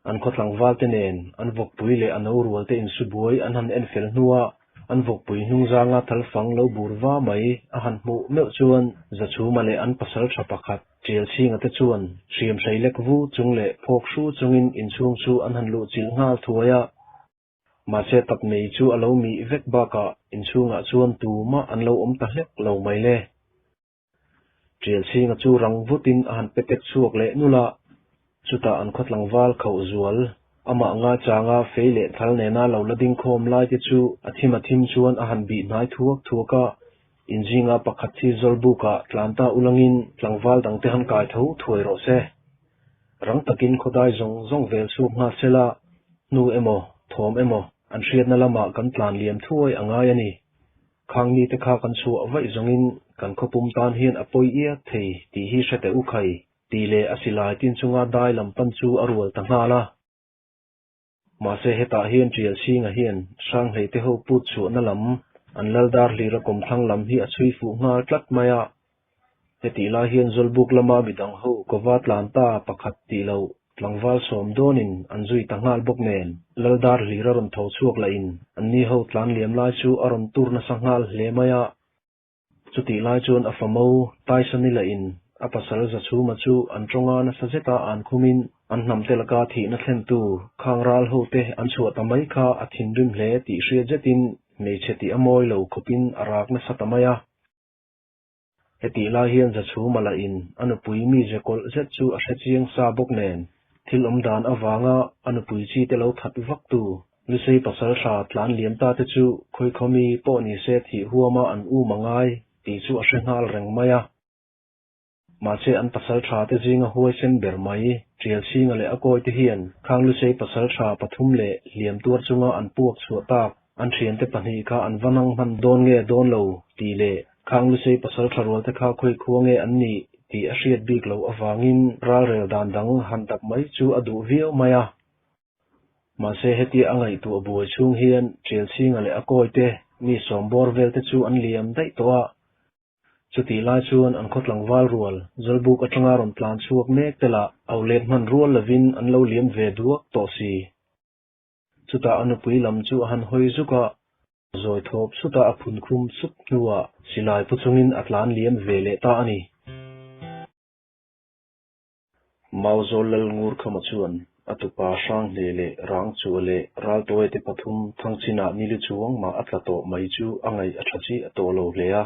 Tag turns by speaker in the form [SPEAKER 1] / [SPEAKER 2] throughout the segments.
[SPEAKER 1] An khaw tlangvalte nen an vawkpui leh a no rualte insu buai an han en fel hnua an vawkpui hnungzanga thalfang lo bur va mai a han hmuh meuh chuan Zachhuma leh an pasal tha pakhat Ṭialchhinga te chuan hriam hrei lek vu chung leh phawk hru chungin inchhung chu an han luh chilh nghal thuai a. Mahse tap nei chu a lo mih vek bakah inchhungah chuan tumah an lo awm ta hlek lo mai le. Ṭialchhinga chu rang vutin a han petek chhuak leh nulh a, chutah an khaw tlangval khauh zual, amah ngaichanga fei leh thal nena lo la ding khawm lai te chu a thim a thim chuan a han bih hnai thuak thuak a, inzinga pakhat hi Zawlbukah tlan ta ulangin tlangval dangte han kai tho thuai rawh se. Rang takin khawdai zawng zawng vel chhuak nghal sela, hnu emaw, thawm emaw an hriatna lamah kan tlan liam thuai a ngai a ni. Khang mite kha kan chhuah vaih zawngin kan khawpum tan hian a pawi iak thei tih hi hre teh u khai, tih leh a silai tin chunga dai lam pan chu a rual ta nghal a. Mahse hetah hian Ṭialchhinga hian Hranghleite ho put chhuahna lam an Laldar hlira kawmthlang lam hi a chhui fuh nghal tlat mai a. Hetih lai hian Zawlbuk lama midang ho kova tlan ta pakhat tih loh tlangval sawm dawnin an zui ta nghal bawk nen Laldar hlir a rawn tho chhuak lah in an ni ho tlan liam lai chu a rawn tur nasa nghal hle mai a. Chutih lai chuan a famo Taisani lah in a pasal Zachhuma chu an tawnga nasa zeta an khumin an hnamte laka thihna thlentu khang ral ho te an chhuah ta mai kha a thinrim hle tih hriat zetin hmeichhe tih a mawi lo khawpin a rak nasa ta mai a. Hetih lai hian Zachhuma lah in a nupui mi ze kawlh zet chu a hre chiang sa bawk nen, thil awm dan avanga a nupui chi te lo that vak tu Lusei pasal hra tlan liam ta te chu khawikhaw mi pawh ni se thih huama an um a ngai tih chu a hre nghal reng mai a. Mahse an pasal tha te zinga huaisen ber mai Ṭialchhinga leh a kawi te hian khang Lusei pasal tha pathum leh hliam tuar chunga an puak chhuah tak An thiante pahnih kha an va nang hman dawn nge dawn lo tih leh khang Lusei pasal tha rualte kha khawi khua nge an nih tih a hriat bik loh avangin ralrel dan dang han dap mai chu a duh viau mai a. Mahse hetia a ngaihtuah buai chhung hian Ṭialchhinga leh a kawite mi sawm bawr velte chu an liam daih tawh a. Chutih lai chuan an khaw tlangval rual Zawlbuk atanga rawn tlan chhuak mek te lah au let hman rual lovin an lo liam ve duak tawh si. Chutah a nupui lam chu a han hawi zuk a, zawi thawp sut a a phun khum sup hnuah silai pu chungin a tlan liam ve leh ta a ni. Mauzawl Lal Ngurkhama chuan a tupa Hranghle leh Rangchua leh Raltawia te pathum Thangchinah nili chuang mah a tla tawh mai chu a ngaih a tha chi a tawh lo hle a.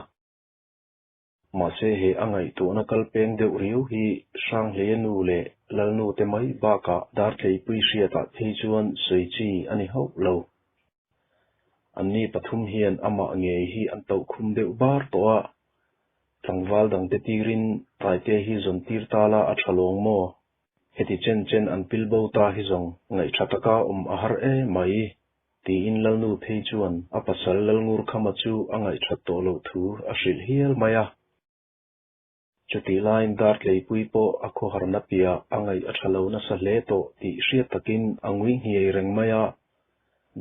[SPEAKER 1] Mahse he a ngaihtuahna kal peng deuh riau hi Hranghleia nu leh Lalnu te mai bakah Dartleipui hriatah phei chuan sawi chi a ni hauh lo. Anni pathum hian amah ngei hi an tohkhum deuh bar tawh a, tlangval dangte tirin Taite hi zawn tir ta la a tha lawng maw? Heti chen chen an pil bo ta hi zawng ngaihṭha taka awm a har e mai. Tiin Lalnu phei chuan a pasal Lalngurkhama chu a ngaihṭhat tawh loh thu a hrilh hial mai a. Chutih laiin Dartleipui pawh a khawharna piah a ngaih a ṭha lo nasa hle tawh tih hriat takin a ngui nghiai reng mai a.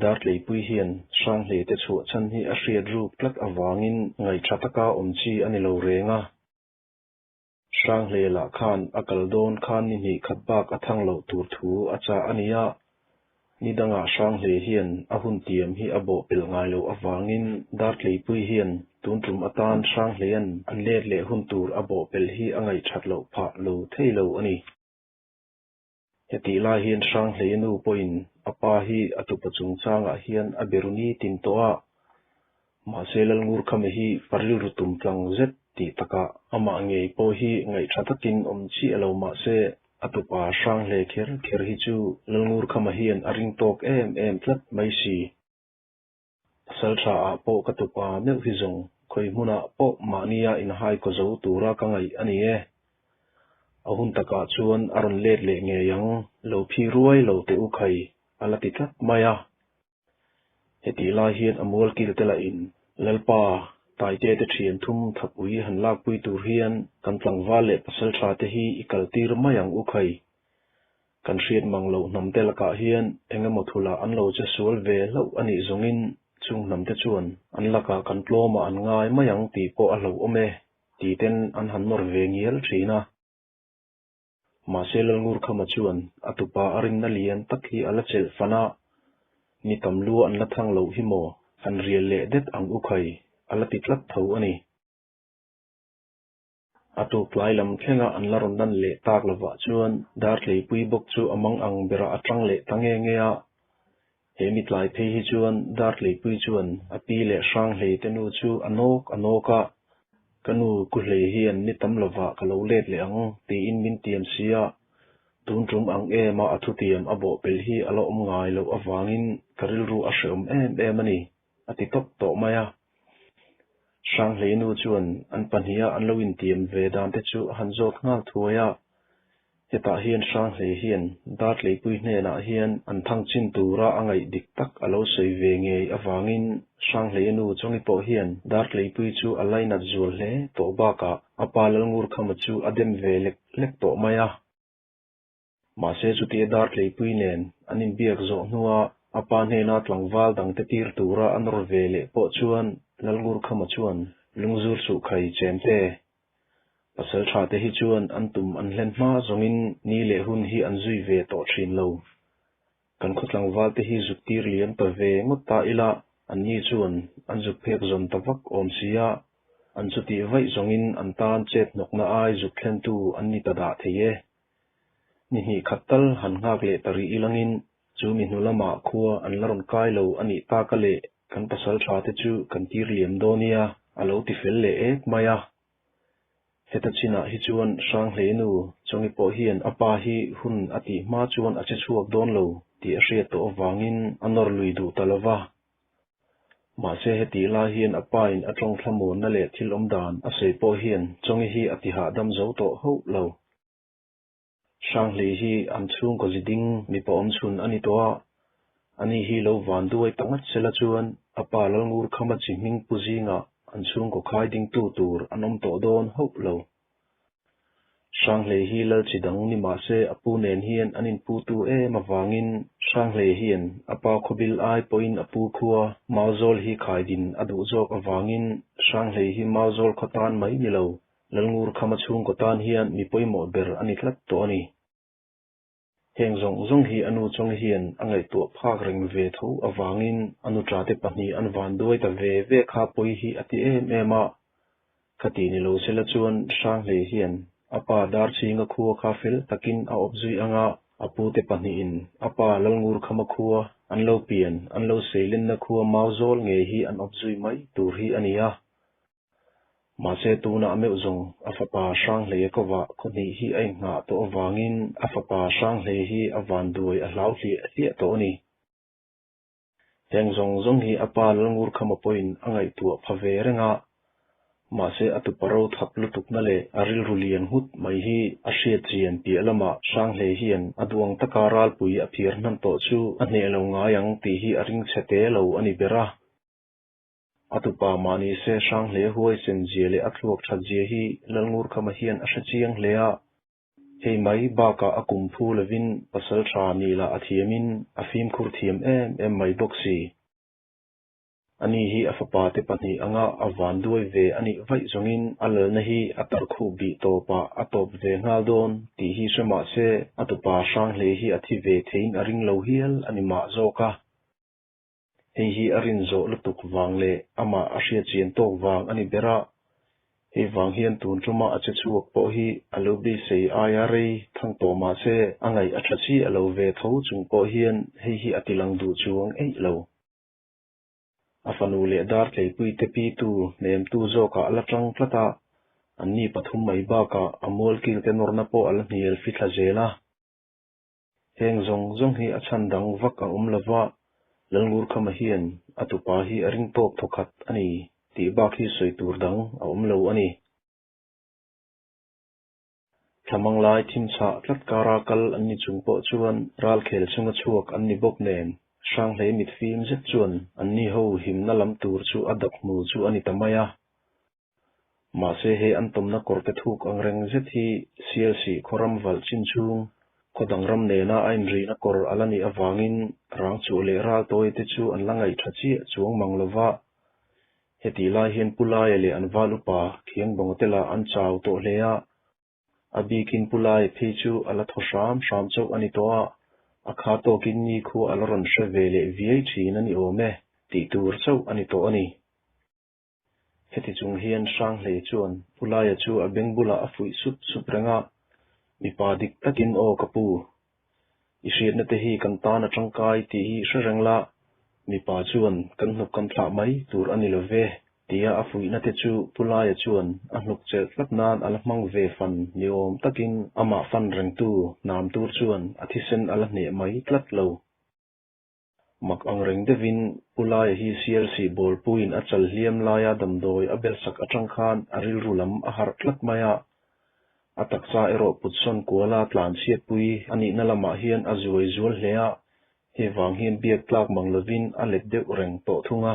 [SPEAKER 1] Dartleipui hian Hranghlei te chhuah chhan hi a hriat ruk tlat avangin ngaihṭha taka awm chi a ni lo reng a. Hranghlei lah khan a kal dawn khan ni hnih khat bak a thang loh tur thu a chah a ni a, ni dangah Hranghlei hian a hun tiam hi a bawh pelh ngai loh avangin Dartleipui hian tun tum atan Hranghleia'n an let leh hun tur a bawh pelh hi a ngaihthat loh phah lo thei lo a ni. Hetih lai hian Hranghlei nu pawhin a pa hi a tupa chungchangah hian a beru ni tin tawh a, mahse Lalngurkhame hi pa rilru tum tlang zet tih takah amah ngei pawh hi ngaihṭha takin awm chiah lo mahse a tupa Hranghlei kher kher hi chu Lalngurkhama hian a ring tawk em em tlat mai si. Pasal tha ah pawh ka tupa meuh hi zawng khawi hmunah pawh mahnia inhai kaw zo tura ka ngaih a ni e. A hun takah chuan a rawn let leh ngei ang, lo phi ruai lo teh u khai a la ti tlat mai a. Hetih lai hian a mual kil te lah in Lalpa, Taite te thian thum thapui han lakpui tur hian kan tlangval leh pasal tha te hi i kaltir mai ang u khai. Kan hriat mang loh hnamte lakah hian eng emaw thulah an lo che sual ve hlauh a nih zawngin chung hnamte chuan an lakah kan tlawmah an ngai mai ang tih pawh a hlauhawm e tih ten an han nawr ve ngial thin a. Mahse Lalngurkhama chuan a tupa a rinna lian tak hi a la chelh fan a, ni tam lua an la thang loh hi maw, han rial leh det ang u khai, a la ti tlat tho a ni. A tuk tlai lam thlenga an la rawn lan leh tak lovah chuan Dartleipui bawk chu a mang ang berah a tang leh ta nge nge a. He mi tlai phei hi chuan Dartleipui chuan a pi leh Hranghlei te nu chu a nawk a nawk a, Ka nu Kuhlei hian ni tam lovah ka lo let leh ang tiin min tiam si a, tun tum ang ema a thutiam a bawhpelh hi a la awm ngai loh avangin ka rilru a hrehawm em em a ni. a ti tawp tawh mai a. Hranghlei nu chuan an pahniha an lo intiam ve dan te chu a han zawt nghal thuai a. Hetah hian Hranghlei hian Dartleipui hnenah hian an thang chin tura a ngaih dik tak a lo sawi ve ngei avangin Hranghlei nu Chawngi pawh hian Dartleipui chu a lainat zual hle tawh bakah a pa Lalngurkhama chu a dem ve lek lek tawh mai a. Mahse chutia Dartleipui nen an inbiak zawh hnua a pa hnena tlangval dangte tir tura a nawr ve leh pawh chuan Lalngurkhama chuan lungzur suh khai chem te. Pasal tha te hi chuan an tum an hlen hma zawngin ni leh hun hi an zui ve tawh thin lo. Kan khaw tlangval te hi zuk tir liam ta ve ngawt ta ila anni chuan an zuk phek zawn ta vak awm si a, an chutih vaih zawngin an tan chet hnawkna ai zuk thlentu an ni ta dah thei e. Ni hnih khat tal han nghak leh ta rih ilangin chu mi hnu lamah khua an la rawn kai lo a nih taka leh kan pasal tha te chu kan tir liam dawn nia a lo ti fel leh ek mai a. Heta chinah hi chuan Hranghlei nu Chawngi pawh hian a pa hi hun a tih hma chuan a che chhuak dawn lo tih a hriat tawh avangin a nawr lui duh ta lo va. Mahse hetih lai hian a pa in a tawng thlamuanna leh thil awm dan a sawi pawh hian Chawngi hi a ti hahdam zo tawh hauh lo. Hranghlei hi an chhungkaw ziding mipa awm chhun a ni tawh a, ani hi lo van duai ta ngat sela chuan a pa Lalngurkhama chi hming pu zingah an chhungkaw khai dingtu tur an awm tawh dawn hauh lo. Hranghlei hi lal chi dang ni mah se a pu nen hian an inputu em avangin Hranghlei hian a pa khawbil ai pawhin a pu khua Mauzawl hi khaidin a duh zawk avangin Hranghlei hi Mauzawl khaw tan mai ni lo Lalngur khama chhungkaw tan hian mi pawimawh ber a ni tlat tawh a ni. Heng zawng zawng hi a nu chawng hian a ngaihtuah phak reng ve tho avangin a nuṭate pahnih an van duai ta ve ve kha pawi hi a ti em em a. Khati ni lo sela chuan Hranghlei hian a pa Darchhinga khua kha fel takin a awp zui anga a pute pahnihin a pa Lalngur khama khua an lo pian an lo seilenna khua Mauzawl ngei hi an awp zui mai tur hi a ni a. Mahse tunah meuh zawng a fapa Hranghleia kovah khaw hnih hi a inghah tawh avangin a fapa Hranghlei hi a van duai a hlau hliah hliah tawh a ni. Heng zawng zawng hi a pa Lalngurkhama pawhin a ngaihtuah pha ve reng a, mahse a tupa ro thap lutukna leh a rilru lian nghut mai hi a hriat chian piah lamah Hranghlei hian a duang taka ralpui a phiar hman tawh chu a hneh lo ngai ang tih hi a ring chhe te lo a ni ber a. A tupa mahni se hrang hle huai sen zia leh a thluak that zia hi Lalngurkhama hian a hre chiang hle a. Hei mai bakah a kum phu lovin pasal tha nih lah a thiamin a fimkhur thiam em em mai bawk si. Ani hi a fapa te pahnih anga a van duai ve a nih vaih zawngin a lalna hi a tarkhuh bih tawpah a tawp ve nghal dawn tih hi hre mah se a tupa hrang hle hi a thi ve theiin a ring lo hial a ni mah zawk a. Hei hi a rin zawh lutuk vang leh amah a hriat chian tawk vang a ni ber a, hei vang hian tun tuma a che chhuak pawh hi a lo beisei aia rei thang tawh mah se a ngaih a tha chi a lo ve tho chung pawh hian hei hi a tilang duh chuang eih lo. A fanu leh dar tleipuite pitu hnemtu zawkah a la tang tlat a, anni pathum mai bakah a mualkilte nawrna pawh a la hnial fithla zel a. Heng zawng zawng hi a chhan dang vak a awm lova, Lalngurkhama hian a tupa hi a ring tawk thawkhat a ni tih bak hi sawi tur dang a awm lo a ni. Thlamang lai thim chhah tlat kara kal an ni chung pawh chuan ralkhel chunga chhuak an ni bawk nen, Hranghlei mitfim zet chuan anni ho himna lam tur chu a dap hmu chu a ni ta mai a. Mahse hei an tawmna kawrte thuk ang reng zet hi Sialsih khaw ram valh chin chhung khaw dang ram nena a inrihna kawr a la nih avangin rang chuh leh ral tawi te chu an la ngaih tha chiah chuang mang lo va. Hetih lai hian Pu Laia leh an val upa Khiangbawnga te lah an chau tawh hle a. A bikin Pu Laia phei chu a la thaw hram hram chauh a ni tawh a, a kha tawkin nikhua a la rawn hre ve leh viai thin a ni awm e, tih tur chauh a ni tawh a ni. Heti chung hian Hranghlei chuan Pu Laia chu a beng bulah a fuih sup sup reng a, Mipa dik takin aw ka pu, i hriatna te hi kan tan a tangkai tih hi hre reng la, mipa chuan kan hnuk kan thlah mai tur a ni lo ve, tia a fuihna te chu Pu Laia chuan a hnuk chelh tlat nan a la hmang ve fan ni awm takin amah fan rengtu hnam tur chuan a thisen a la hneh mai tlat lo. Mak ang reng deuhin Pu Laia hi CLC bawlpuiin a chal hliam laia damdawi a belsak atang khan a rilru lam a harh tlat mai a. A taksa erawh putsawn kuala tlan chhiatpui a nihna lamah hian a zuai zual hle a, hei vang hian biak tlak mang lovin a let deuh reng tawh thung a.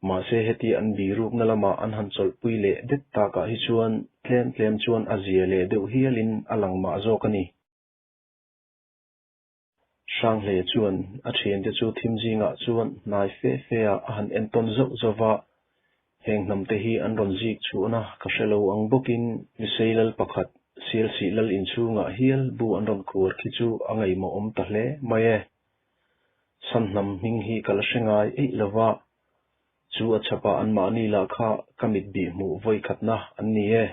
[SPEAKER 1] Mahse heti an birukna lamah an han chawlhpui leh det takah hi chuan tlem tlem chuan a zia leh deuh hialin a lang mah zawk a ni. Hranghlei chuan a thiante chu thim zingah chuan hnai fe fe ah a han entawn zauh zauh va, heng hnam te hi an rawn zik chhuahna ka hre lo ang bawkin Misei lal pakhat Sialsih lal inchhungah hial bu an rawn khuar khi chu a ngaihmawh awm ta hle mai e. San hnam hming hi ka la hre ngai eih lo va, chu a chhapah anmahni lah kha ka mit bih hmuh vawi khatna an ni e.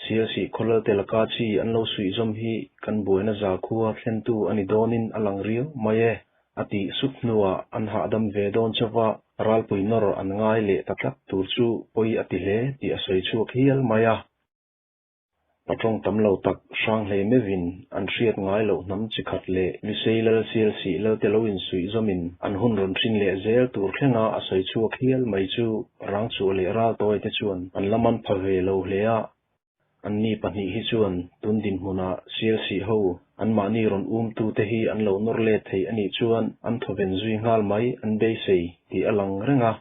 [SPEAKER 1] Sialsih khawlalte laka chi an lo suihzawm hi kan buaina zakhua thlentu a ni dawnin a lang riau mai e, a tih sup hnuah an hahdam ve dawn chauva ralpui nawr an ngai leh ta tlat tur chu pawi a ti hle tih a sawi chhuak hial mai a. Patawng tam lo tak Hranghlei meuhin an hriat ngai loh hnam chi khat leh Lusei lal Sialsih lalte lo insuihzawmin an hun rawn hrin leh zel tur thlenga a sawi chhuak hial mai chu Rangchhuah leh Raltawi te chuan an la man pha ve lo hle a. Anni pahnih hi chuan tun dinhmuna Sialsih ho anmahni rawn umtute hi an lo nawr let thei a nih chuan an thawven zui nghal mai an beisei tih a lang reng a.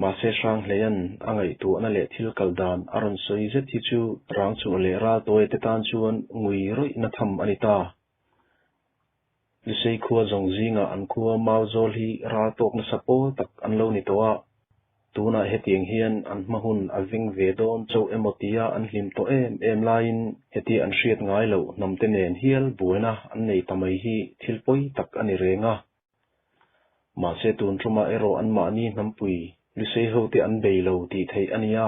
[SPEAKER 1] Mahse Hranghleia'n a ngaihtuahna leh thil kal dan a rawn sawi zet hi chu Rangchhuah leh Raltawi te tan chuan ngui rawihna tham a ni ta. Lusei khua zawng zingah an khua Mauzawl hi ral tawk nasa pawl tak an lo ni tawh a, tunah hetiang hian an hma hun a veng ve dawn chauh emaw tia an hlim tawh em em laiin hetia an hriat ngai loh hnamte nen hial buaina an nei ta mai hi thil pawi tak a ni reng a. Mahse tun tumah erawh anmahni hnampui Lusei hote an bei lo tih theih a nia.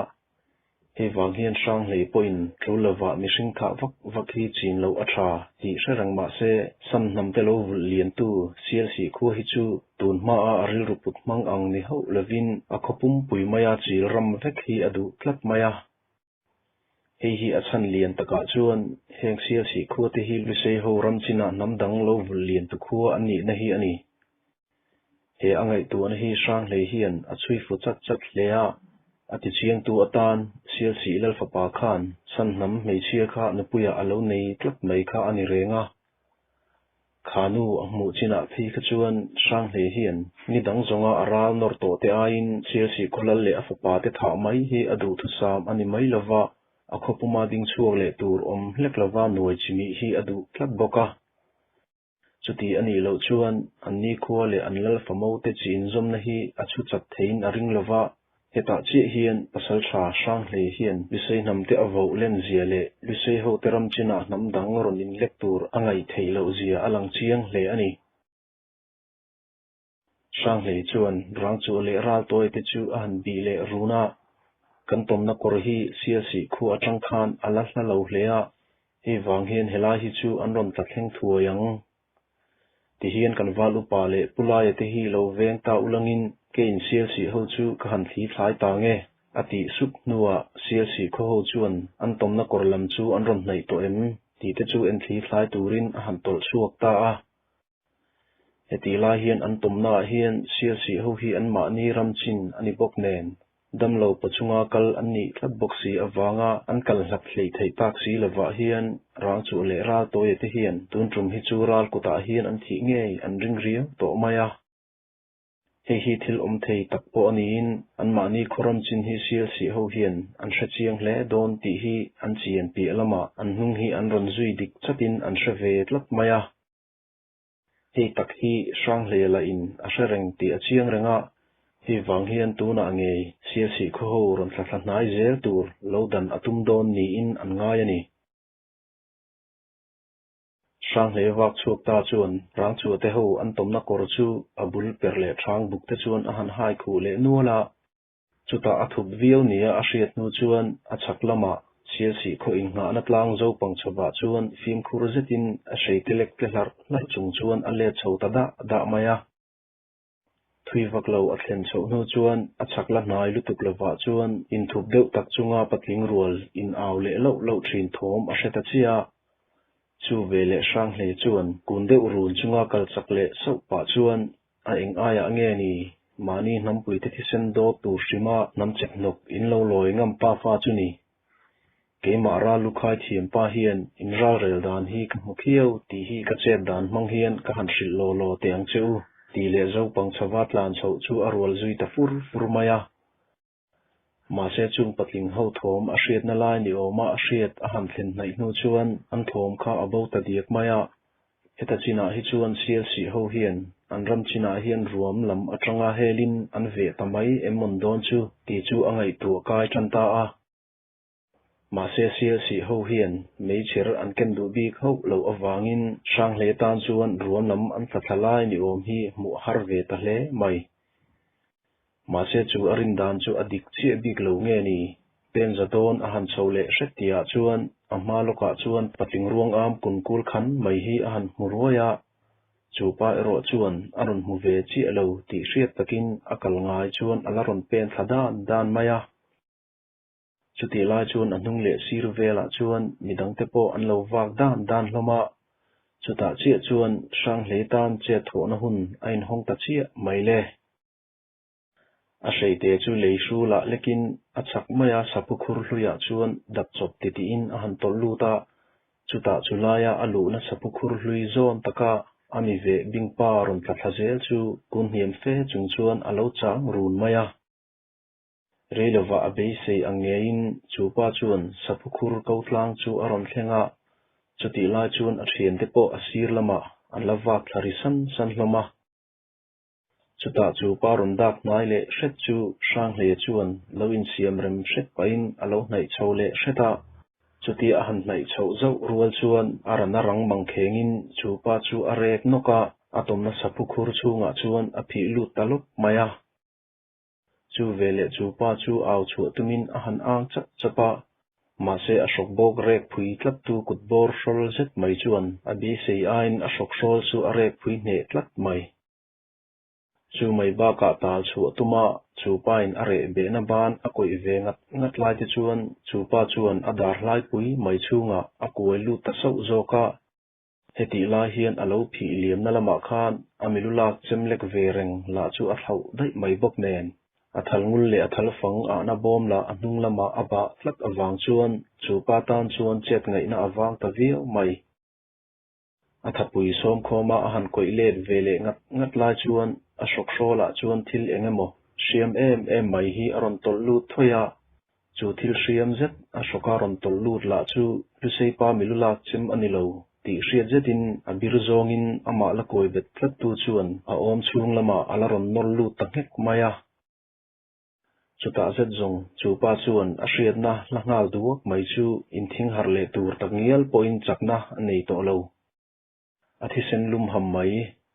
[SPEAKER 1] Hei vang hian Hranghlei pawhin tul lovah mihring thah vak vak hi chin loh a tha tih hre reng mahse Sam hnamte lo vulh liantu Sialsih khua hi chu tun hmaa a rilru put hmang ang ni hauh lovin a khaw pumpui maia chil ram vek hi a duh tlat mai a. Hei hi a chhan lian takah chuan heng Sialsih khua te hi Lusei ho ram chinah hnam dang lo vulh lian tu khua an nihna hi a ni. He a ngaihtuahna hi Hranghlei hian a chhui fu chat chat hle a, a tichiangtu atan Sialsih Lalfapa khan San hnam hmeichhia kha nupuiah a lo nei tlat mai kha a ni reng a. Kha nu a hmuh chinah phei kha chuan Hranghlei hian ni dang zawnga a ral nawr tawh te aiin Sialsih khawlal leh a fapa te thah mai hi a duhthusam a ni mai lova, a khawpuma ding chhuak leh tur awm hlek lova nuai chimih hi a duh tlat bawk a. Chuti a nih loh chuan an nikhua leh an lal famo te chi inzawmna hi a chhu chat theiin a ring lova, hetah chiah hian pasaltha Hranghlei hian Lusei hnamte a voh len zia leh Lusei hote ram chinah hnam dang rawn inlek tur a ngaih theih loh zia a lang chiang hle a ni. Hranghlei chuan Rangchhuah leh Raltawi te chu a han bih leh run a, kan tawmna kawr hi Sialsih khu atang khan a la hla lo hle a, hei vang hian helai hi chu an rawn tla thleng thuai ang. Tihian kan val upa leh Pu Laia te hi lo veng ta ulangin keiin Sialsih ho chu ka han thli thlai ta nge, a tih sup hnuah Sialsih khaw ho chuan an tawmna kawr lam chu an rawn hnaih tawh em tih te chu en thli thlai turin a han tawlh chhuak ta a. Hetih lai hian an tawmnaah hian Sialsih ho hi anmahni ram chin a ni bawk nen, damlo pachunga kal an nih tlat bawk si avanga an kal hlap hleih theih tak si lovah hian Rangchuh leh Raltawia te hian tun tum hi chu ral kutah hian an thih ngei an ring riau tawh mai a. Hei hi thil awm thei tak pawh a niin anmahni khawram chin hi Sialsih ho hian an hre chiang hle dawn tih hi an chian piah lamah an hnung hi an rawn zui dik chatin an hre ve tlat mai a. Hei tak hi Hranghlei lahin a hre reng tih a chiang reng a, Hei vang hian tunah ngei Sialsih khaw ho rawn thla thla hnai zel tur lo dan a tum dawn niin an ngai a ni. Hranghlei vak chhuak ta chuan Rangchua te ho an tawmna kawr chu a bul per leh hrang buk te chuan a han hai khuh leh nual a. Chutah a thup viau nia a hriat hnu chuan a chhak lamah Sialsih khaw inngahna tlang zopang chhovah chuan fimkhur zetin a hreite lek tle hlarh hlarh chung chuan a let chho ta dah dah mai a. Thui vak lo a thlen chhoh hnu chuan a chhak la hnai lutuk lovah chuan inthup deuh tak chunga patling rual in au leh loh loh thin thawm a hre ta chiah a. Chu ve leh Hranghlei chuan kun deuh run chunga kal chak leh sauh pah chuan a eng aiah nge ni mahni hnampuite thisen dawt tur hrima hnam chep hnawk in lo lawi ngam pa fa chu ni. Keimah ral lukhai thiam pa hian in ral rel dan hi ka hmu khiau tih hi ka chet dan hmang hian ka han hrilh law law teh ang che u tih leh Zopang chhava tlan chhoh chu a rual zui ta fur fur mai a. Mahse chung patling ho thawm a hriatna lai ni awma a hriat a han thlen hnaih hnu chuan an thawm kha a bo ta diak mai a. Heta chinah hi chuan Sialsih ho hian an ram chinah hian ruam lam atanga helin an veh ta mai em mawn dawn chu tih chu a ngaihtuah kai tan ta a. Mahse Sialsih ho hian meichher an ken duh bik hauh loh avangin Hranghle tan chuan ruam lam an tla thla lai ni awm hi hmuh a har ve ta hle mai. Mahse chu a rin dan chu a dik chiah bik lo nge ni? Penza dawn a han chho leh hret tihah chuan a hma lawkah chuan patling ruang am kun kul khan mai hi a han hmu ruai a, chu pa erawh chuan a rawn hmu ve chiah lo tih hriat takin a kal ngai chuan a la rawn pen thla dan dan mai a. Chutih lai chuan a hnung leh sir velah chuan midangte pawh an lo vak dan dan hlawm a, chutah chiah chuan Hranghlei tan chet thawhna hun a inhawng ta chiah mai le. A hreite chu lei hrulah lekin a chhak maia saphu khur hluiah chuan dap chawp titiin a han tawlh lut a, chutah chu laia a luhna saphu khur hlui zawn taka a mi veh bingpa rawn tla thla zel chu kun hniam fe chung chuan a lo chang run mai a. Rei lovah a beisei ang ngeiin chu pa chuan saphu khur ko tlang chu a rawn thleng a, chutih lai chuan a thiante pawh a sir lamah an la vak thla ri san san hlawm a. Chutah chu pa rawn dak hnai leh hret chu Hranghleia chuan lo insiam rem hret pahin a lo hnaih chho leh hret a. Chutia a han hnaih chhoh zauh rual chuan a rana rang mang khengin chu pa chu a rek nawk a, a tawmna saphu khur chhungah chuan a phih lut ta lawp mai a. Chu veleh chu pa chu au chhuah tumin a han ang chap chap a, mahse a hrawk bawk rek phui tlattu kut bawr hrawl zet mai chuan a beisei aiin a hrawk hrawl chu a rek phui hneh tlat mai. Chu mai bakah tal chhuah tuma chu pain a reh behna ban a kawih ve ngat ngat lai te chuan chu pa chuan a dar hlaipui mai chhungah a kuai lut ta sauh zawk a. Hetih lai hian a lo phih liamna lamah khan a milu lak chem lek ve reng lah chu a thlauh daih mai bawk nen, a thal ngul leh a thal fang ahna bawm lah a hnung lamah a bah tlat avang chuan chu pa tan chuan chet ngaihna a vang ta viau mai. A thapui sawmkhawma a han kawih let ve leh ngat ngat lai chuan a hrawkhrawlah chuan thil eng emaw hriam em em mai hi a rawn tawlh lut thawi a, Chu thil hriam zet a hrawka rawn tawlh lut lah chu Luseipa milu lak chem a ni lo tih hriat zetin a bir zawngin amah la kawi bet tlattu chuan a awm chhung lamah a la rawn nawr lut ta nghek mai a. Chutah zet zawng chu pa chuan a hriatna hla nghal duak mai chu inthing harh leh tur takngial pawhin chakna a nei tawh lo. A thisen lum ham mai,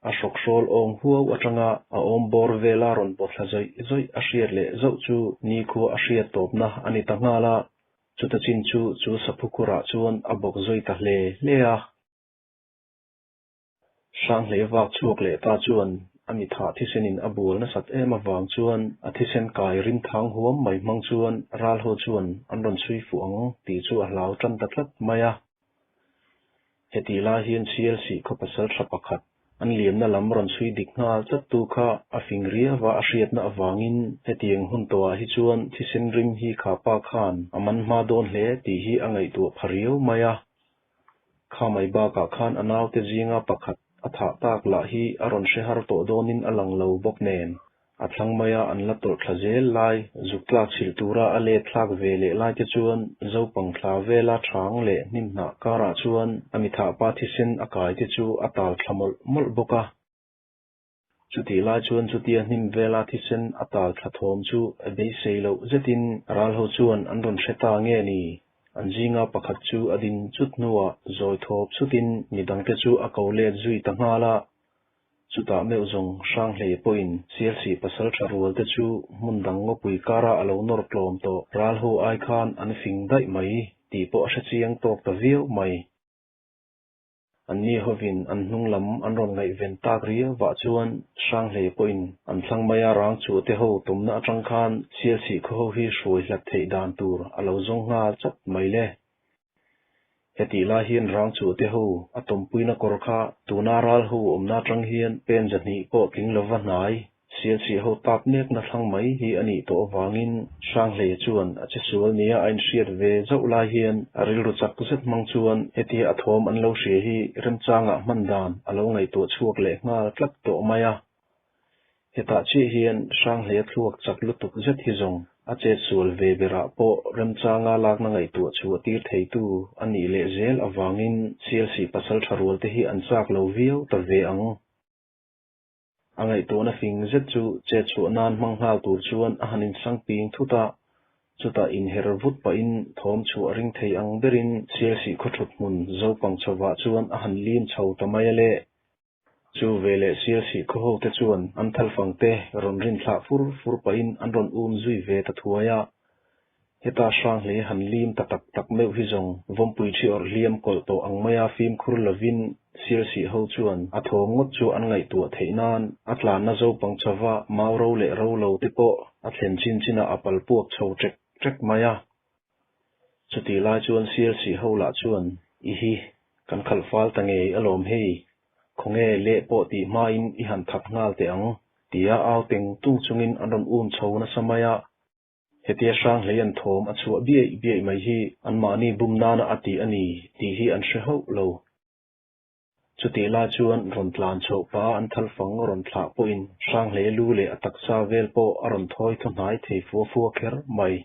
[SPEAKER 1] a hrawk hrawl awng huau atanga a awm bawr vela rawn baw thla zawih zawih a hriat leh zauh chu nikhua a hriat tawpna a ni ta nghal a, chuta chin chu chu saphu khurah chuan a bawk zawi ta hle hle a. Hranghlei vak chhuak leh ta chuan a mithah thisenin a bual nasat em avang chuan a thisen kai rinthang huam mai hmang chuan ral ho chuan an rawn chhui fuh ang tih chu a hlau tan ta tlat mai a. Hetih lai hian Sialsih khaw pasal tha pakhat an liamna lam rawn chhui dik nghal tlattu kha a fing riava a hriatna avangin hetiang hun tawhah hi chuan thisen rim hi kha pa khan a man hma dawn hle tih hi a ngaihtuah pha riau mai a. Kha mai bakah khan a naute zinga pakhat a thah tak lah hi a rawn hre har tawh dawnin a lang lo bawk nen. A thlang maia an la tawlh thla zel lai, zuk tlak chhilh tura a let thlak ve leh lai te chuan Zopang thla vela thang leh hnim hnah karah chuan a mithah pa thisen a kai te chu a tal thla mawlh mawlh bawk a. Chutih lai chuan chutia hnim vela thisen a tal thla thawm chu a beisei loh zetin ral ho chuan an rawn hre ta nge ni? An zinga pakhat chu a din chut hnuah zawi thawp chutin midangte chu a ko let zui ta nghal a. Chutah meuh zawng Hranghlei pawhin Sialsih pasaltha rualte chu hmun dang ngawpui kara a lo nawr tlawm tawh ral ho ai khan an fing daih mai tih pawh a hrechiang tawk ta viau mai. Anni hovin an hnung lam an rawn ngaihven tak riau vah chuan Hranghlei pawhin an thlang maia rang chhuah te ho tumna atang khan Sialsih khaw ho hi hruai hlat theih dan tur a lo zawng nghal chat mai le. Hetih lai hian rang chhuah te ho a tawmpuina kawr kha tuna ral ho awmna atang hian pen zahnih pawh tling lova hnai Sialsih ho tap nekna thlang mai hi a nih tawh avangin Hranghlei chuan a che sual nia a inhriat ve zauh lai hian a rilru chak zet hmang chuan hetia a thawm an lo hria hi remchangah hman dan a lo ngaihtuah chhuak leh nghal tlat tawh mai a. Hetah chiah hian Hranghlei a thluak chak lutuk zet hi zawng a chet sual ve berah pawh remchanga lakna ngaihtuah chhuah tir theitu a nih leh zel avangin Sialsih pasaltha rualte hi an chak lo viau ta ve ang. A ngaihtuahna fing zet chu chet chhuah nan hmang nghal tur chuan a han insang ping thut a, chutah inher vut pahin thawm chhuah ring thei ang berin Sialsih khaw thut hmun Zopang chhovah chuan a han lim chho ta mai a le. Chu veleh Sialsih khaw hote chuan an thalfangte rawn rinthlah fur fur pahin an rawn um zui ve ta thuai a. Heta Hranghlei han lim ta tak tak meuh hi zawng vawmpui thi awrh hliam kawlh tawh ang maia fimkhur lovin Sialsih ho chuan a thawm ngawt chu an ngaihtuah theih nan a tlanna zopang chhova mau ro leh ro lo te pawh a thlen chin chinah a pal puak chho ṭek ṭek mai a. Chutih lai chuan Sialsih ho lah chuan, I hi, kan khalh fal ta ngei alawm hei, khawnge leh pawh tih hmain i han that nghal teh ang, tia au teng tung chungin an rawn um chho nasa mai a. Hetia Hranghlei an thawm a chhuah biaih biaih mai hi anmahni bum nana a tih a ni tih hi an hre hauh lo. Chutih lai chuan rawn tlan chhoh pah an thalfang rawn thlah pawhin Hranghlei lu leh a taksa vel pawh a rawn thawi thaw hnai thei fua fua kher mai.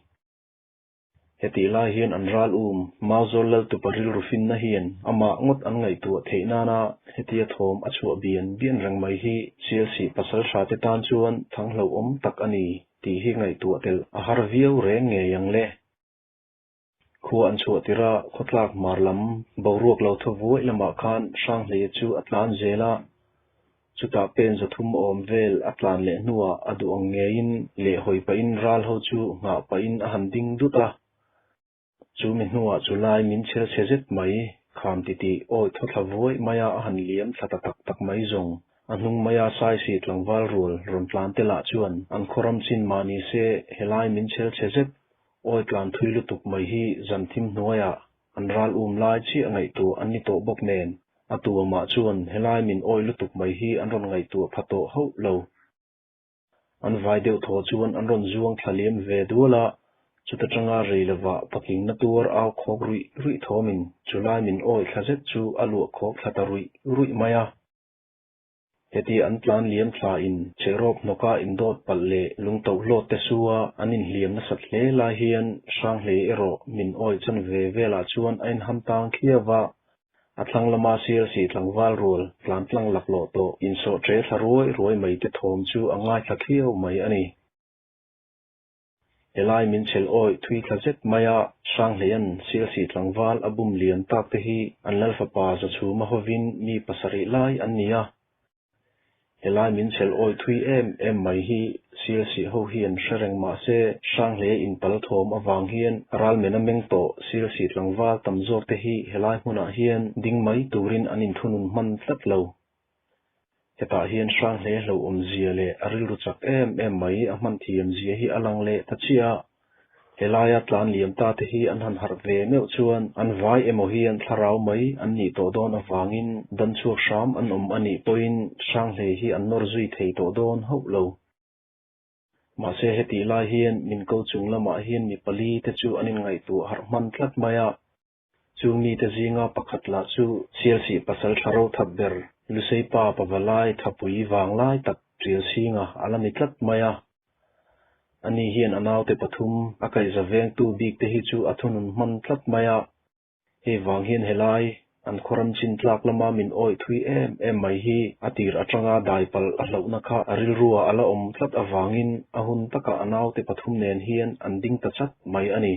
[SPEAKER 1] Hetih lai hian an ral um Mauzawl Laltupa rilru finna hian amah ngawt an ngaihtuah theih nana hetia thawm a chhuah bian bian reng mai hi Sialsih pasaltha te tan chuan thang hlauhawm tak a ni. Tih hi ngaihtuah telh a har viau reng ngei ang le. Khua an chhuah tirh a, khawtlak hmar lam boruak lo thaw vuaih lamah khan Hranghleia chu a tlan zel a. Chutah pen zathum awm vel a tlan leh hnuah a duh ang ngeiin leh hawi pahin ral ho chu nghah pahin a han ding dut a. Chu mi hnuah chu lai min chhel chhe zet mai, kham titih awi thaw thla vuaih maia a han liam thla ta tak tak mai zawng. A hnung maia Saisih tlangval rual rawn tlan te lah chuan an khaw ram chin mah ni se helai min chhel chhe zet awi tlan thui lutuk mai hi zan thim hnuaiah an ral um lai chiah ngaihtuah an ni tawh bawk nen a tuamah chuan helai min awi lutuk mai hi an rawn ngaihtuah pha tawh hauh lo. An vai deuh thaw chuan an rawn zuang thla liam ve dual a, chuta tanga rei lovah patling na tuar au khawk ruih ruih thawmin chulai min awi thla zet chu a luah khawk thla ta ruih ruih mai a. Heti an tlan liam thla in chehrawp hnawka indawt palh leh lungtoh hlawt te su a an inhliam nasat hle lai hian Hranghlei erawh min awi chan ve velah chuan a inham tang khiau va, A thlang lama Sialsih tlangval rual tlan tlang laklawh tawh insawh ṭe thla ruai ruai mai te thawm chu a ngaithla khiau mai a ni. Helai min chhel awih thui thla zet mai a, Hranghleia'n Sialsih tlangval a bum lian tak te hi an Lalfapa Zachhuma hovin mi pasarih lai an ni a. Helai min chhel awi thui em em mai hi Sialsih ho hian hre reng mah se Hranghlei inpal thawm avang hian ralmen a meng tawh Sialsih tlangval tam zawk te hi helai hmunah hian ding mai turin an inthunun hman tlat lo. Hetah hian Hranghlei hlauhawm zia leh a rilru chak em em mai a hman thiam zia hi a lang leh ta chiah a. Helaia tlan liam ta te hi an han harh ve meuh chuan an vai emaw hian thlarau mai an nih tawh dawn avangin dam chhuak hram an awm a nih pawhin Hranghlei hi an nawr zui thei tawh dawn hauh lo. Mahse hetih lai hian min ko chung lamah hian mi pali te chu an inngaihtuah harh hman tlat mai a. Chung mite zinga pakhat lah chu Sialsih pasal thla ro that ber Lusei pa pavalai thapui vang lai tak tial chhinga a la ni tlat mai a. Ani hian a naute pathum a kaihza vengtu bik te hi chu a thunun hman tlat mai a. Hei vang hian helai An khaw ram chin tlak lama min awih thui em em mai hi a tir atanga dai palh a hlauhna kha a rilrua a la awm tlat avangin a hun takah a naute pathum nen hian an ding ta chat mai a ni.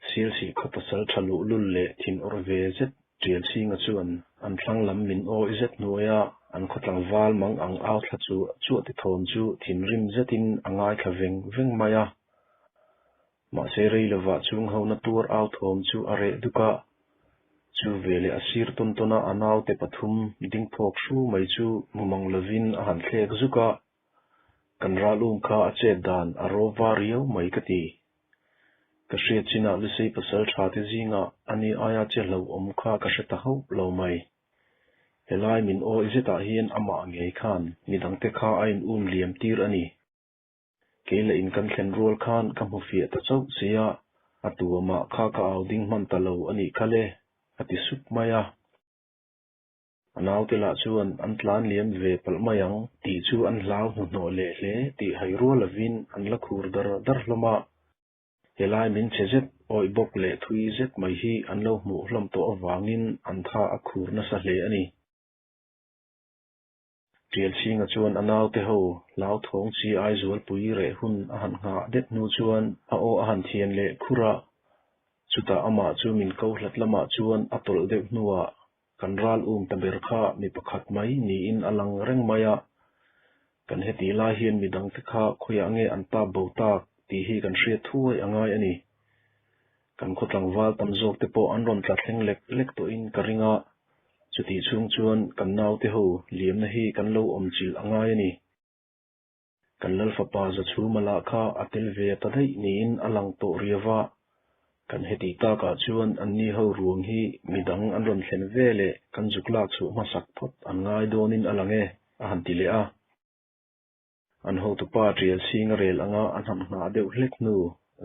[SPEAKER 1] Sialsih khaw pasal tha luhlul leh thin awrh ve zet Tialchhinga chuan an thlang lam min awih zet hnuaia an khaw tlangval mang ang au thla chu chuah ti thawm chu thinrim zetin a ngaithla veng veng mai a. Mahse rei lovah chung hona tuar au thawm chu a reh duk a, chu veleh a sir tawn tawn a a naute pathum ding phawk hru mai chu hmu mang lovin a han thlek zuk a, kan ral um kha a chet dan a rawp va riau mai ka ti. Ka hriat chinah Lusei pasal tha te zingah ani aia che hlauhawm kha ka hre ta hauh lo mai. Helai min awih zetah hian amah ngei khan midangte kha a in um liam tir a ni. Kei leh in kan thlen rual khan ka hmu fiah ta chauh si a, a tu amah kha ka au ding hman ta lo a nih kha le, a ti sup mai a. A naute lah chuan an tlan liam ve palh mai ang tih chu an hlau hnuhnawh leh hle tih hai rual lovin an la khur dar dar hlawm a. Helai min chhe zet, awih bawk leh thui zet mai hi an lo hmuh hlawm tawh avangin an tha a khur nasa hle a ni. Tialchhinga chuan a naute ho hlauthawng chi ai zualpui reh hun a han nghah det hnu chuan a aw a han thian leh khur a. Chutah amah chu min ko hlat lamah chuan a tawlh deuh hnuah kan ral um ta ber kha mi pakhat mai niin a lang reng mai a. Kan hetih lai hian midangte kha khawiah nge an tap bo tak tih hi kan hriat thuai a ngai a ni. Kan khaw tlangval tam zawk te pawh an rawn tla thleng lek lek tawhin ka ring a, chutih chhung chuan kan naute ho liamna hi kan lo awm chilh a ngai a ni. Kan Lalfapa Zachhuma lah kha a tel ve ta daih niin a lang tawh riau va, kan hetih takah chuan anni ho ruang hi midang an rawn thlen ve leh kan zuk lak chhuah hmasak phawt an ngai dawnin a lang e, a han ti leh a. An hotupa tial chhing a rel anga a hnam nghah deuh hlek hnu,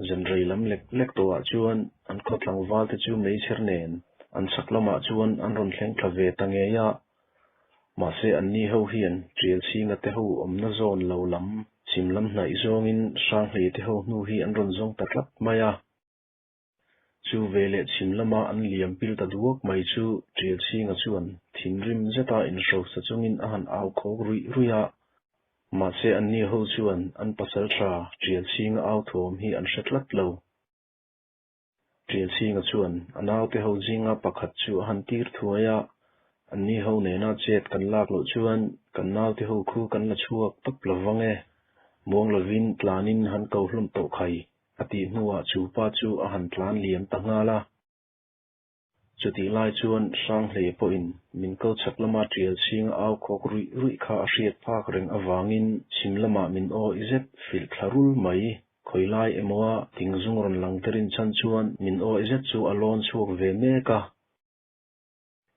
[SPEAKER 1] zanrei lam lek lek tawhah chuan an khaw tlangval te chu meichher nen an chhak lamah chuan an rawn thleng thla ve ta ngei a. Mahse anni ho hian tial chhinga te ho awmna zawn lo lam chhim lam hnaih zawngin Hranghlei te ho hnu hi an rawn zawng ta tlat mai a. Chu veleh chhim lama an liam pil ta duak mai chu Tialchhinga chuan thinrim zeta inhrosa chungin a han au khawk ruih ruih a. Mahse anni ho chuan an pasal tha Tialchhinga au thuam hi an hre tlat lo. Tialchhinga chuan a naute ho zinga pakhat chu a han tir thuai a, anni ho nena chet kan lak loh chuan kan naute ho khu kan la chhuak tawp lo vang e. Muang lovin tlanin han ko hlawm tawh khai. A tih hnuah chu pa chu a han tlan liam ta nghal a. Chutih lai chuan Hranghlei pawhin min ko chhak lama tial chhing a au khawk ruih ruih kha a hriat phak reng avangin chhim lamah min awi zet filh thla rul mai. Khawi lai emawa thingzung rawn lang te rinchhan chuan min awi zet chu a lawn chhuak ve mek a.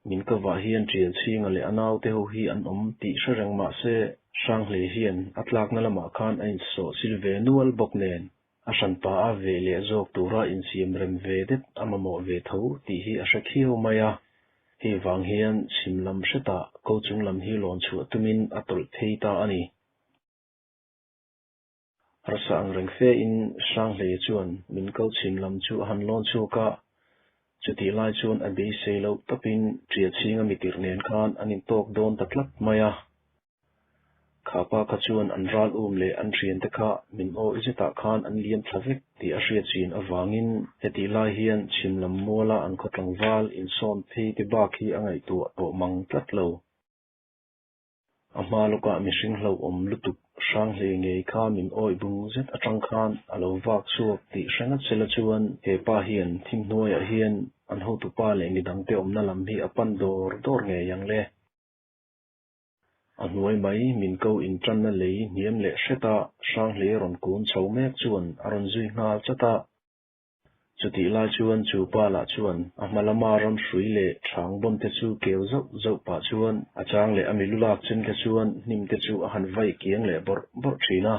[SPEAKER 1] Min ka vah hian tial chhinga leh a naute ho hi an awm tih hre reng mah se, Hranghlei hian a tlakna lamah khan a insawh sil ve nual bawk nen, a hranpa a ve leh zawk tura insiam rem ve det a mamawh ve tho tih hi a hre khiau mai a. Hei vang hian chhim lam hretah ko chung lam hi lawn chhuah tumin a tawlh phei ta a ni. Harsa ang reng fe in Hranghlei chuan min ko chhim lam chu a han lawn chhuak a, chutih lai chuan a beisei loh tawpin ṭia chhinga mitirh nen khan an intawk dawn ta tlat mai a. Kha pa kha chuan an ral um leh an ṭhiante kha min awi zetah khan an liam thla vek tih a hriat chin avangin hetih lai hian chhim lam muala an khaw tlangval insawn phei te bak hi a ngaihtuah tawh mang tlat lo. A hma lawkah mihring hlauhawm lutuk hrang hle ngei kha min awih bung zet atang khan a lo vak chhuak tih hre ngat sela chuan he pa hian thim hnuaiah hian an hotupa leh midangte awmna lam hi a pan dawr dawr ngei ang le. A hnuai mai min ko intanna lei hniam leh hreta hrang hle rawn kun chho mek chuan a rawn zui nghal chat a. Chutih lai chuan chu pa lah chuan a hma lama ram hrui leh hrang bawn te chu keu zauh zauh pah chuan a chang leh a milu lak chen te chuan hnim te chu a han vaih kiang leh bawrh bawrh thin a.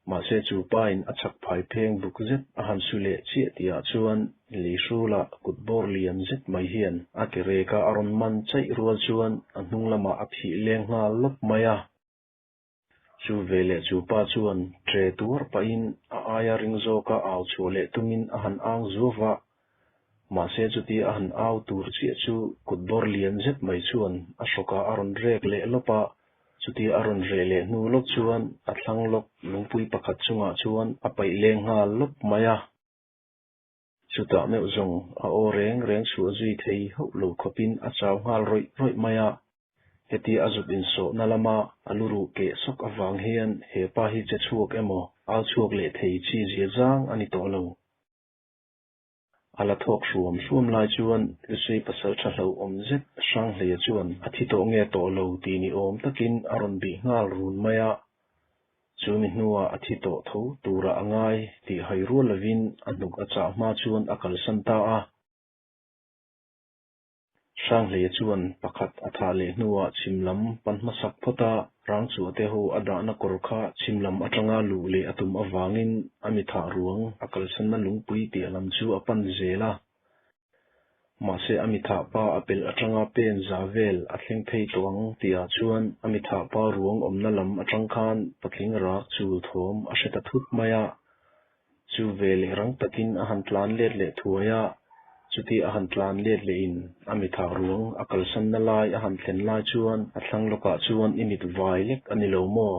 [SPEAKER 1] Mahse chu pa in a chhak phai pheng buk zet a han su leh chiah tih ah chuan lei hrula kut bawr lian zet mai hian a ke rek a a rawn man chaih rual chuan a hnung lamah a phih leng nghal lawp mai a. Chu veleh chu pa chuan ṭe tuar pahin a aia ring zawka au chhuah leh tumin a han ang zuau va. Mahse chutia a han au tur chiah chu kut bawr lian zet mai chuan a hrawkah a rawn rek leh lawp a. Chutia a rawn reh leh hnu lawk chuan a thlang lawk lungpui pakhat chungah chuan a paih leng nghal lawp mai a. Chutah meuh zawng a aw reng reng chhuah zui thei hauh lo khawpin a chau nghal rawih rawih mai a. Hetia a zuk insawhna lama a lu ruh keh sawk avang hian he pa hi che chhuak emaw au chhuak leh thei chi zia zang a ni tawh lo. A la thawk hruam hruam lai chuan Lusei pasal tha hlauhawm zet Hranghleia chuan a thi tawh nge tawh lo tih ni awm takin a rawn bih nghal run mai a. Chu mi hnuah a thi tawh tho turah a ngai tih hai rual lovin a hnuk a chah hma chuan a kalsan ta a. Hranghleia chuan pakhat a thah leh hnuah chhim lam pan hmasak phawt a, Rangchuahte ho a dahna kawr kha chhim lam atanga luh leh a tum avangin a mi thah ruang a kalsanna lungpui piah lam chu a pan zel a. Mahse a mi thah pa a pelh atanga pen za vel a thleng phei tawh ang tihah chuan a mi thah pa ruang awmna lam atang khan patling rak chul thawm a hre ta thut mai a. Chu ve leh rang takin a han tlan let leh thuai a, chuti a han tlan let lehin a mithah ruang a kalsanna lai a han thlen lai chuan a thlang lawkah chuan i mit vai lek a ni lo maw?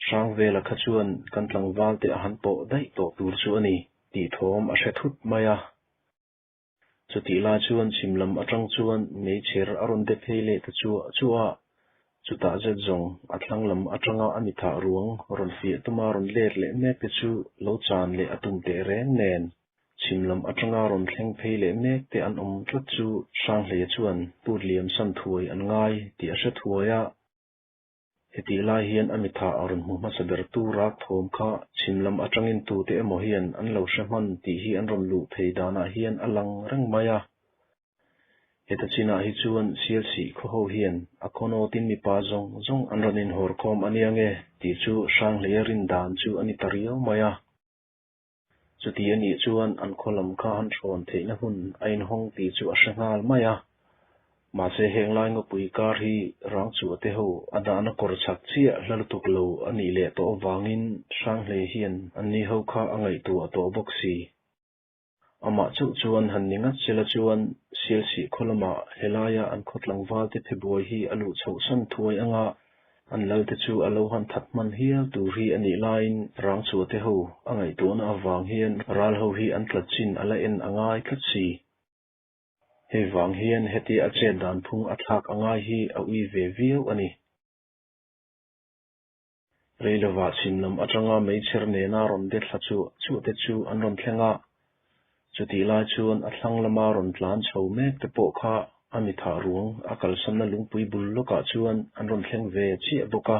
[SPEAKER 1] Hrangvela kha chuan kan tlangval te a han pawh daih tawh tur chu a ni tih thawm a hre thut mai a. Chutih lai chuan chhim lam atang chuan meichher a rawn de phei leh ta chuah chuah a, chutah zet zawng a thlang lam atanga a mithah ruang rawn fiah tuma rawn let leh mek te chu lo chan leh a tum teh reng nen chhim lam atanga rawn thleng phei leh mek te an awm tlat chu Hranghleia chuan put liam san thuai an ngai tih a hre thuai a. Hetih lai hian a mitha a rawn hmu hmasa ber tu rak thawm kha chhim lam atangin tute emaw hian an lo hre hman tih hi an rawn luh phei danah hian a lang reng mai a. Heta chinah hi chuan Sialsih khaw ho hian a khawnawtin mipa zawng zawng an rawn inhawr khawm a nia nge tih chu Hranghleia rin dan chu a ni ta riau mai a. Chuti a nih chuan an khaw lam kha han hrawn theihna hun a inhawng tih chu a hre nghal mai a. Mahse heng lai ngawpui kar hi Rangchuah te ho a dahna kawr chak chiah hla lutuk lo a nih leh tawh avangin Hranghlei hian anni ho kha a ngaihtuah tawh bawk si. Amah chauh chuan han ni ngat sela chuan Sialsih khaw lamah helaia an khaw tlangval te phe buai hi a luh chhoh san thuai anga An lalte chu a lo han that hman hial tur hi a nih laiin Rangchhuah te ho a ngaihtuahna avang hian ral ho hi an tlat chin a la en a ngai tlat si. Hei vang hian hetia a chet dan phung a thlak a ngai hi a ui ve viau a ni. Rei lovah chhim lam atanga meichher nena rawn de thla chu chuah te chu an rawn thleng a, Chutih lai chuan a thlang lama rawn tlan chho mek te pawh kha a mi thah ruang a kalsanna lungpui bul lawkah chuan an rawn thleng ve chiah bawk a.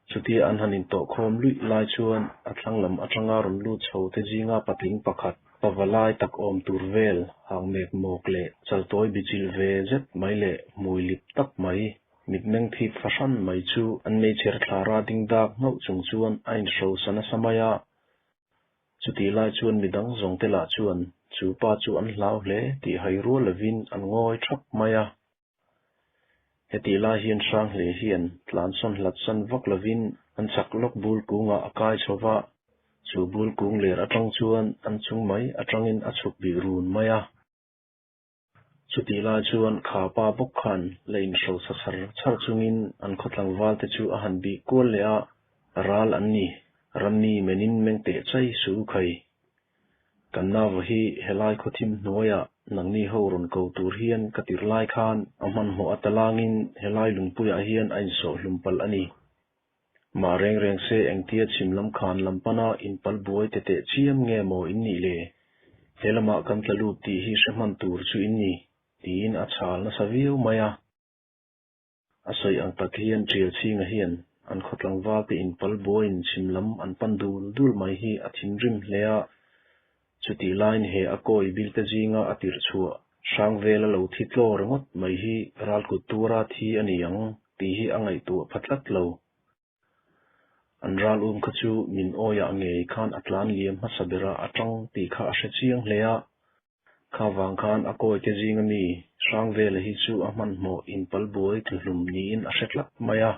[SPEAKER 1] Chutia an han intawhkhawm luih lai chuan a thlang lam atanga rawn lut chho te zinga patling pakhat, pava lai tak awm tur vel, hang mek mawk leh chaltawi bichilh ve zet mai leh hmui lip tak mai, mitmeng thip fahran mai chu an meichher thlara ding dak nghauh chung chuan a inhrosa nasa mai a. Chutih lai chuan midang zawng te lah chuan chu pa chu an hlau hle tih hai rual lovin an ngawi thap mai a. Hetih lai hian Hranghle hian tlansawn hlat san vak lovin an chak lawk bul kungah a kai chho va, chu bul kung ler atang chuan an chung mai atangin a chhuk bih run mai a. Chutih lai chuan kha pa bawk khan la inhrosa char char chungin an khaw tlangval te chu a han bih kual leh a, ral an ni, rammi menin meng teh chai su u khai. Kan nauva hi helai khaw thim hnuaiah nangni ho rawn ko tur hian ka tirh lai khan a hmanhmawh a talangin helai lungpuiah hian a insawh hlum palh a ni. Mah reng reng se engtia chhim lam khan lam pana inpal buai te teh chiam nge maw in nih le? He lamah kan tla lut tih hi hre hman tur chu in ni, tiin a chhal nasa viau mai a. A sawi ang tak hian Tial chhinga hian an khaw tlangval te inpal buaiin chhim lam an pan dul dul mai hi a thinrim hle a. Chutih laiin he a kawi bilte zinga a tirh chhuah hrang vela lo thi tlaw ringawt mai hi ralkut tura thi a ni ang tih hi a ngaihtuah pha tlat lo. An ral um kha chu min awiah ngei khan a tlan liam hmasa berah a tang tih kha a hre chiang hle a. Kha vang khan a kawite zinga mi hrang vela hi chu a hmanhmawh inpal buai tluhlum niin a hre tlat mai a.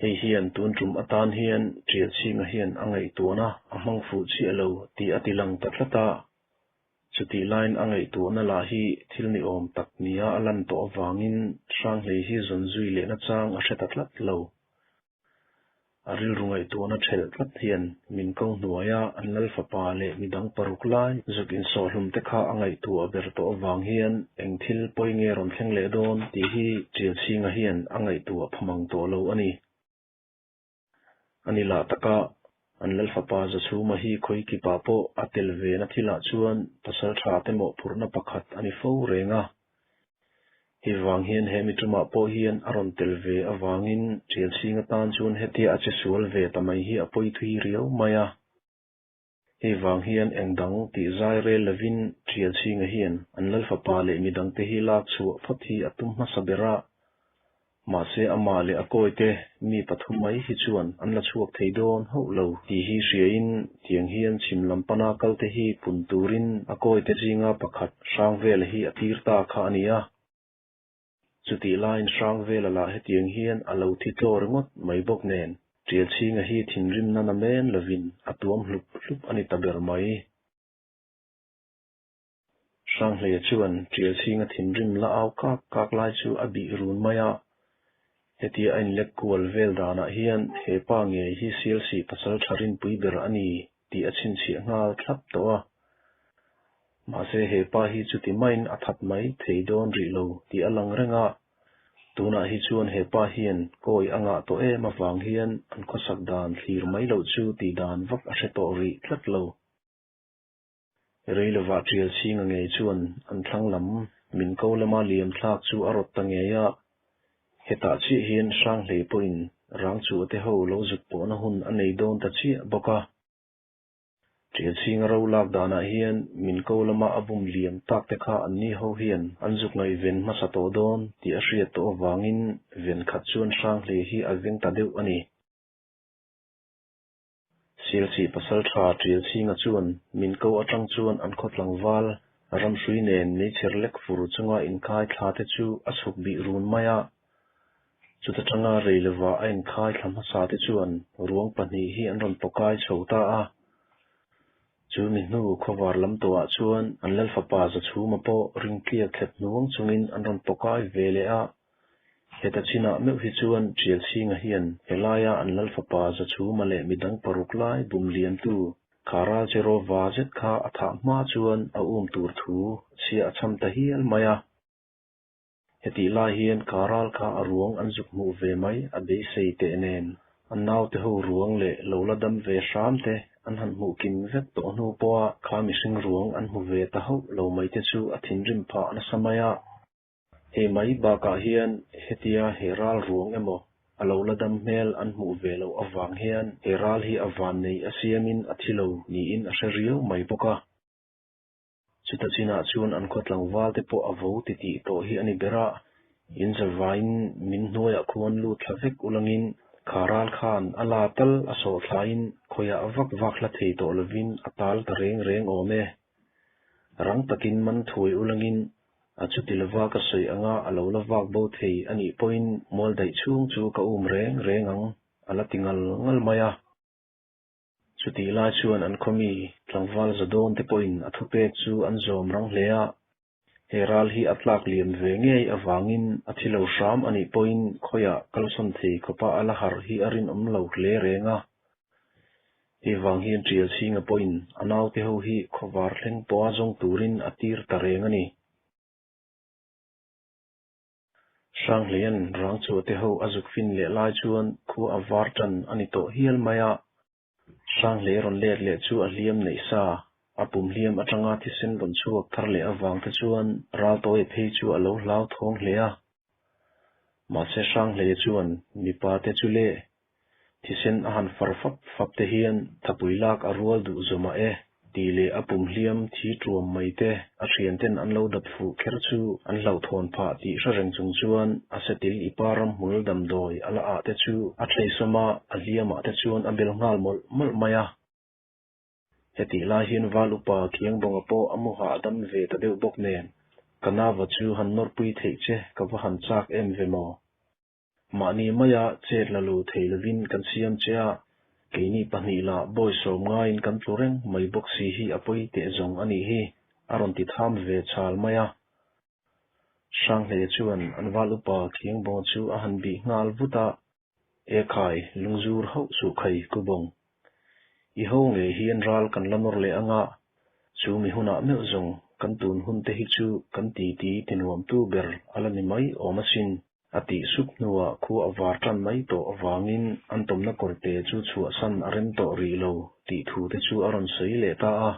[SPEAKER 1] Hei hian tun tum atan hian Ṭialchhinga hian a ngaihtuahna a hmang fuh chiah lo tih a ti lang ta tlat a. Chutih laiin a ngaihtuahna lah hi thil ni awm tak nia a lan tawh avangin Hranghlei hi zawn zui lehna chang a hre ta tlat lo. A rilru ngaihtuahna ṭhelh tlat hian min ko hnuaia an lal fapa leh midang paruk lai zuk insawhhlum te kha a ngaihtuah ber tawh avang hian eng thil pawi nge rawn thleng leh dawn tih hi Ṭialchhinga hian a ngaihtuah pha mang tawh lo a ni. A ni lah taka an lal fapa Zachhuma hi khawi kipah pawh a tel ve na thilah chuan pasalṭha te mawhphurhna pakhat a ni fo reng a. Hei vang hian he mi tumah pawh hian a rawn tel ve avangin Ṭialchhing atan chuan hetia a che sual ve ta mai hi a pawi thui riau mai a. Hei vang hian eng dang tih zai rel lovin Ṭialchhinga hian an Lalfapa leh midangte hi lak chhuah phawt hi a tum hmasa ber a. Mahse amah leh a kawite mi pathum mai hi chuan an la chhuak thei dawn hauh lo tih hi hriain tiang hian chhim lam pana kalte hi pun turin a kawite zinga pakhat Hrangvela hi a tir ta kha a ni a. Chutih laiin Hrangvela lah hetiang hian a lo thi tlaw ringawt mai bawk nen Ṭialchhinga hi thinrimna na men lovin a tuam hlup hlup a ni ta ber mai. Hranghleia chuan Ṭialchhinga thinrim la au kak kak lai chu a bih run mai a. Hetia a inlek kual vel danah hian he pa ngei hi Sialsih pasal ṭha rinpui ber a ni tih a chhinchhiah nghal thlap tawh a. Mahse he pa hi chuti maiin a that mai thei dawn rih lo tih a lang reng a. Tunah hi chuan he pa hian kawi a ngah tawh em avang hian an khawsak dan thlir mai loh chu tih dan vak a hre tawh rih tlat lo. Rei lovah ṭial chhinga ngei chuan an thlang lam min ko lama liam thlak chu a rawt ta ngei a. Hetah chiah hian Hranghlei pawhin rangchuah te ho lo zuk pawhna hun a nei dawn ta chiah bawk a. Ṭial chhinga ro lak danah hian min ko lama a bum liam tak te kha anni ho hian an zuk ngaihven hmasa tawh dawn tih a hriat tawh avangin ven khat chuan Hranghlei hi a veng ta deuh a ni. Silchih pasalṭha Ṭialchhinga chuan min ko aṭang chuan an khaw tlangval ramhrui nen meichher lek fur chunga inkhai thla te chu a chhuk bih run mai a. Chuta ṭanga rei lova a inkhai thla hmasa te chuan ruang pahnih hi an rawn pawkai chho ta a. Chu mi hnu khawvar lam tawhah chuan an Lalfapa Zachhuma pawh ringtliak thlep hnuang chungin an rawn pawkai ve leh a. Heta chinah meuh hi chuan Ṭialchhinga hian helaia an lal fapa Zachhuma leh midang paruk lai bum liantu Kharal Cherova zet kha a thah hma chuan a um tur thu chhia a cham ta hial mai a. Hetih lai hian Kharal kha a ruang an zuk hmuh ve mai a beisei teh nen an naute ho ruang leh lo la dam ve hram te an han hmuh kim vek tawh hnu pawha kha mihring ruang an hmu ve ta hauh lo mai te chu a thinrim phah nasa mai a. Hei mai bakah hian hetia he ral ruang emaw a lo la dam hmel an hmuh ve loh avang hian he ral hi a vannei a siamin a thi lo niin a hre riau mai bawk a. Chuta chinah chuan an khaw tlangval te pawh a vo titih tawh hi a ni ber a, in zavaiin min hnuaiah khuan lut thla vek ulangin kha ral khan a la tal a sawh thlaiin khawiah vak vak hla thei tawh lovin a tal ta reng reng awm e. Rang takin man thuai ulangin A chuti lova ka sawi anga a lo la vak bo thei a nih pawhin mual daih chhung chu ka um reng reng ang, a la ti ngal ngal mai a. Chutih lai chuan an khawmi tlangval za dawn te pawhin a thupek chu an zawm rang hle a. He ral hi a tlak liam ve ngei avangin a thi lo hram a nih pawhin khawiah kalsawn thei khawpa a la harh hi a rinawm lo hle reng a. Hei vang hian Ṭial Chhinga pawhin a naute ho hi khawvar thleng pawha zawng turin a tir ta reng a ni. Hranghleia'n rangchhuahte ho a zuk fin leh lai chuan khua a var ṭan a ni tawh hial mai a. Hranghlei rawn let leh chu a hliam neih sa, a pum hliam aṭanga thisen rawn chhuak thar leh avang te chuan Raltawia phei chu a lo hlauthawng hle a. Mahse Hranghleia chuan mipa te chu le Thisen a han far fap fap te hian thapui lak a rual duh zawmah e tih leh a pum hliam thi tuam mai te a thian ten an lo dap fuh kher chu an hlauhthawn phah tih hre reng chung chuan a setil i pa ramhmul damdawi a la ah te chu a thleisawm a, a hliam ah te chuan a bel nghal mawlh mawlh mai a. Hetih lai hian Val upa Khiangbawnga pawh a mu hahdam ve ta deuh bawk nen, Ka nava chu han nawrpui theih che ka va han chak em ve maw? Mahni maia chet la lo thei lovin kan siam che a, keini pahnih lah bawisawm ngaiin kan tlu reng mai bawk si hi a pawi teh zawng a nih hi, a rawn ti tham ve chal mai a. Hranghleia chuan an val upa Khiangbawn chu a han bih nghal vut a, Ekhai, lungzur hauh suh khai Kubawng. I ho ngei hian ral kan la nawr leh anga, chu mi hunah meuh zawng kan tun hun te hi chu kan titi tinuamtu ber a la ni mai awm asin. A tih sup hnuah khua a var tan mai tawh avangin an tawmna kawrte chu chhuahsan a rem tawh rih lo tih thu te chu a rawn sawi leh ta a.